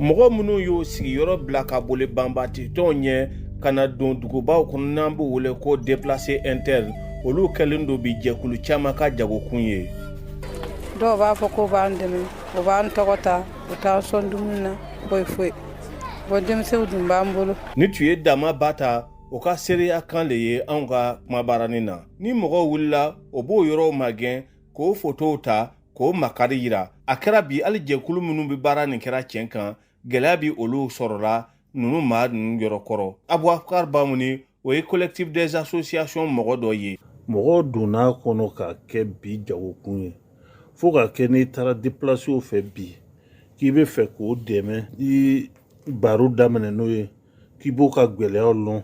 Mɔgɔ minnu y'o sigiyɔrɔ bila ka boli banbaatitɔnw ɲɛ ka na don dugubaw kɔnɔ, n'an b'u wele ko déplacé interne, olu kɛlen don bi jɛkulu caman ka jagokun ye. Dɔw b'a fɔ ko b'an dɛmɛ, o b'an tɔgɔ ta, u t'an sɔn dumuni na, foyi foyi. Bon, denmisɛnw dun b'an bolo. Ni tun ye dama ba ta, o ka seereya kan le ye anw ka kumabaranin na. Ni mɔgɔw wulila, o b'o yɔrɔw magɛn k'o fotow ta k'o makari yira. A kɛra bi, hali jɛkulu minnu bɛ baara nin kɛra tiɲɛ kan, gɛlɛya bi olu sɔrɔla ninnu maa ninnu yɔrɔ kɔrɔ. Abubakar Bamuni, o ye Collectif des associations mɔgɔ dɔ ye. Mɔgɔw donna a kɔnɔ k'a kɛ bi jagokun ye, fo ka kɛ n'i taara déplacéw fɛ bi k'i bɛ fɛ k'o dɛmɛ, i baro daminɛ n'o ye k'i b'o ka gwɛlɛyaw lɔn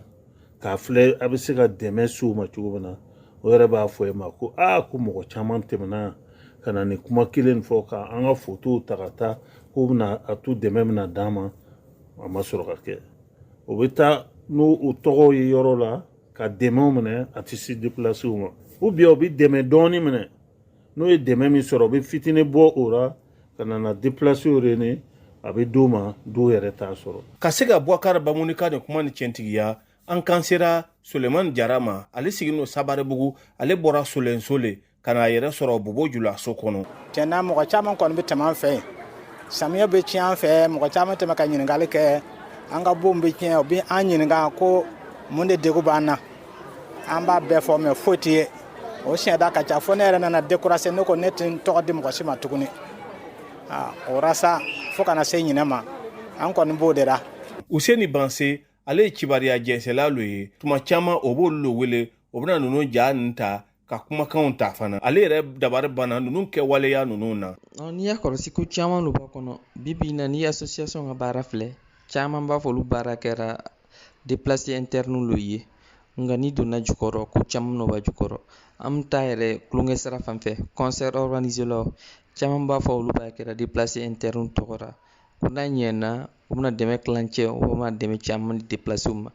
k'a filɛ a bɛ se ka dɛmɛ se o ma cogo min na, o yɛrɛ b'a fɔ e ma ko aa, ko mɔgɔ caman tɛmɛna ka na nin kuma kelen fɔ ka an ka fotow ta ka taa, k'o bɛna a to dɛmɛ bɛna d'an ma. A ma sɔrɔ ka kɛ. O bɛ taa n'o o tɔgɔw ye yɔrɔ la ka dɛmɛw minɛ, a tɛ se déplacéw ma, ou bien o bɛ dɛmɛ dɔɔni minɛ. N'o ye dɛmɛ min sɔrɔ, o bɛ fitinin bɔ o la ka na déplacéw rene, a bɛ d'o ma, dɔw yɛrɛ t'a sɔrɔ. Ka se ka Bubakari Bamuni ka nin kuma ni tiɲɛtigiya, an kan sera Sulemani Jara ma. Ale sigin don Sabaribugu. Ale bɔra Solenso le ka n'a yɛrɛ sɔrɔ Bobo Julaso kɔnɔ. Tiɲɛna, mɔgɔ caman kɔni bɛ tɛmɛ an fɛ yen. Samiyɛ bɛ tiɲɛ an fɛ, mɔgɔ caman tɛmɛ ka ɲininkali kɛ. An ka bon bɛ tiɲɛ, u bɛ an ɲininka ko mun de degun b'an na. An b'a bɛɛ fɔ, mais foyi tɛ ye. O siɲɛda ka ca, fo ne yɛrɛ nana découragé. Ne ko ne tɛ n tɔgɔ di mɔgɔ si ma tuguni. O ra sa, fo kana se ɲinɛ ma, an kɔni b'o de la. Useni Banse, ale ye kibariya jɛnsɛla lo ye. Tuma caman, o b'olu lo wele, o bɛna ninnu ja ninnu ta ka kumakanw ta fana. Ale yɛrɛ dabari banna ninnu kɛwaleya ninnu na. N'i y'a kɔlɔsi, ko caman lo b'a kɔnɔ. Bi bi in na, n'i ye association ka baara filɛ, caman b'a fɔ olu baara kɛra déplacé interne lo ye, nka n'i donna jukɔrɔ, ko caman lo b'a jukɔrɔ. An bɛ taa yɛrɛ tulonkɛ sira fan fɛ, concert organisé la, caman b'a fɔ olu b'a kɛra déplacé interne tɔgɔ la, ko n'a ɲɛna, u bɛna dɛmɛ kilancɛ, u bɛna dɛmɛ caman di déplacé ma.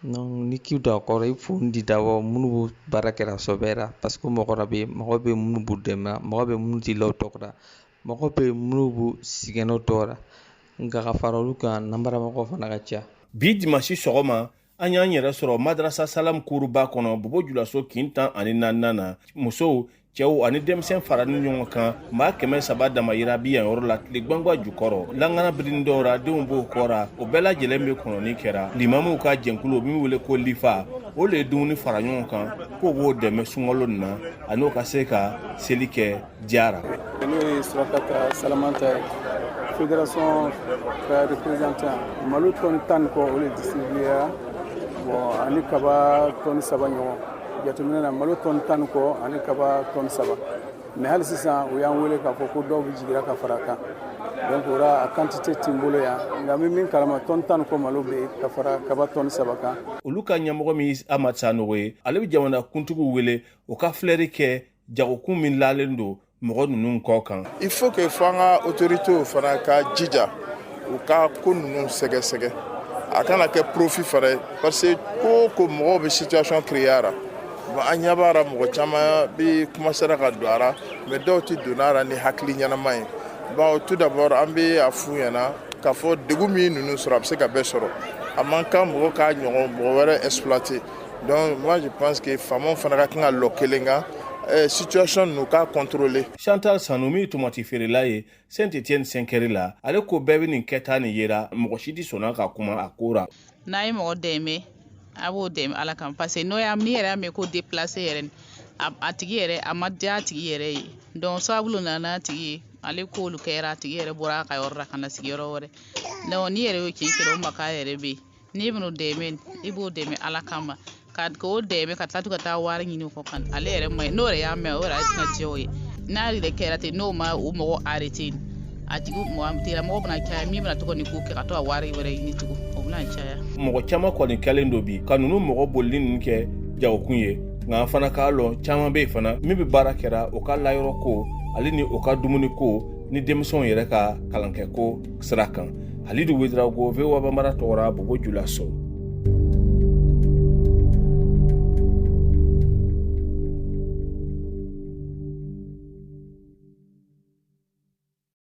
Donc ni k'i don a kɔrɔ, i fo di d'abord minnu b'o baara kɛra sɔbɛ la, parce que mɔgɔ dɔ bɛ yen, mɔgɔ bɛ minnu b'u dɛmɛ, mɔgɔ bɛ minnu t'i la o tɔgɔ la, mɔgɔ bɛ minnu b'u sɛgɛn o tɔgɔ la. Nka ka fara olu kan, nanbaramɔgɔw fana ka ca. Bi dimasi sɔgɔma, an y'an yɛrɛ sɔrɔ Madarasa Salam kuruba kɔnɔ, Bobo Julaso kin 14nan na. Musow, cɛw ani denmisɛn farani ɲɔgɔn kan, maa 300 damayira bi yan yɔrɔ la, tile gwangwan jukɔrɔ, langana birini dɔw ra, denw b'o kɔra. O bɛɛ lajɛlen bɛ kɔnɔni kɛra. Limamuw ka jɛnkulu, o min wele ko Lifa, o le ye dumuni fara ɲɔgɔn kan k'o b'o dɛmɛ sunkalo nin na, ani o ka se ka seli kɛ diyara. N'o ye Surakata Salamanta ye, fédération ka représentant. Malo tɔni 10 kɔ, o le distribuera. Bon, ani kaba tɔni 3 ɲɔgɔn. Jateminɛ na, malo tɔni 10 kɔ ani kaba tɔni 3. Mais hali sisan, u y'an wele k'a fɔ ko dɔw bɛ jigira ka fara kan. Donc o la, a quantité ti n bolo yan, nka n bɛ min kalama, tɔni 10 kɔ malo bɛ yen ka fara kaba tɔni 3 kan. Olu ka ɲɛmɔgɔ min Amadu Sanogo ye, ale bɛ jamana kuntigiw wele o ka filɛri kɛ jagokun min lalen don mɔgɔ ninnu kɔ kan. Il faut que fo an ka autorités fana ka jija, u ka ko ninnu sɛgɛsɛgɛ, a kana kɛ profit fana ye, parce que ko o ko, mɔgɔw bɛ situation créer a la. Bon, an ɲɛ b'a la, mɔgɔ caman bɛ commencera ka don a la, mais dɔw tɛ don a la ni hakili ɲɛnama ye. Bon, tout d'abord, an bɛ a f'u ɲɛna k'a fɔ degun min ninnu sɔrɔ, a bɛ se ka bɛɛ sɔrɔ. A man kan mɔgɔ k'a ɲɔgɔn mɔgɔ wɛrɛ exploiter. Donc moi, je pense que faamaw fana ka kan ka lɔ kelen kan, situation ninnu k'a contrôler. Chantal Sanu, min ye tomati feerela ye Saint Etienne Senkɛri la, ale ko bɛɛ bɛ nin kɛta nin yera, mɔgɔ si tɛ sɔnna ka kuma a ko ra. N'a ye mɔgɔ dɛmɛ, a b'o dɛmɛ Ala kama, parce que n'o y'a n'i yɛrɛ y'a mɛn ko déplacé yɛrɛ, a tigi yɛrɛ, a ma diya a tigi yɛrɛ ye. Donc sababu nana n'a tigi ye, ale k'olu kɛra, a tigi yɛrɛ bɔra a ka yɔrɔ la ka na sigi yɔrɔ wɛrɛ. Donc n'i yɛrɛ y'o kin kɛ, o ma k'a yɛrɛ bɛ yen, n'i bɛn'o dɛmɛ, i b'o dɛmɛ Ala kama, ka k'o dɛmɛ ka tila ka taa wari ɲini o kɔ kan. Ale yɛrɛ ma ɲi, n'o yɛrɛ y'a mɛn, o yɛrɛ tɛna diya o ye. N'a yɛrɛ kɛra ten, n'o ma o mɔgɔ arrêté, a tigi mɔgɔ tigilamɔgɔ bɛna caya min bɛna to ka nin ko kɛ, ka to ka wari wɛrɛ ɲini tugun, o bɛna caya. Mɔgɔ caman kɔni kɛlen don bi ka ninnu mɔgɔ bolili ninnu kɛ jagokun ye, nka an fana k'a lɔn, caman bɛ yen fana min bɛ baara kɛra o ka layɔrɔ ko, ale ni o ka dumuni ko, ni denmisɛnw yɛrɛ ka kalankɛ ko sira kan. Halidu Wedirago, VOA Bambara tɔgɔra, Bobo Julaso.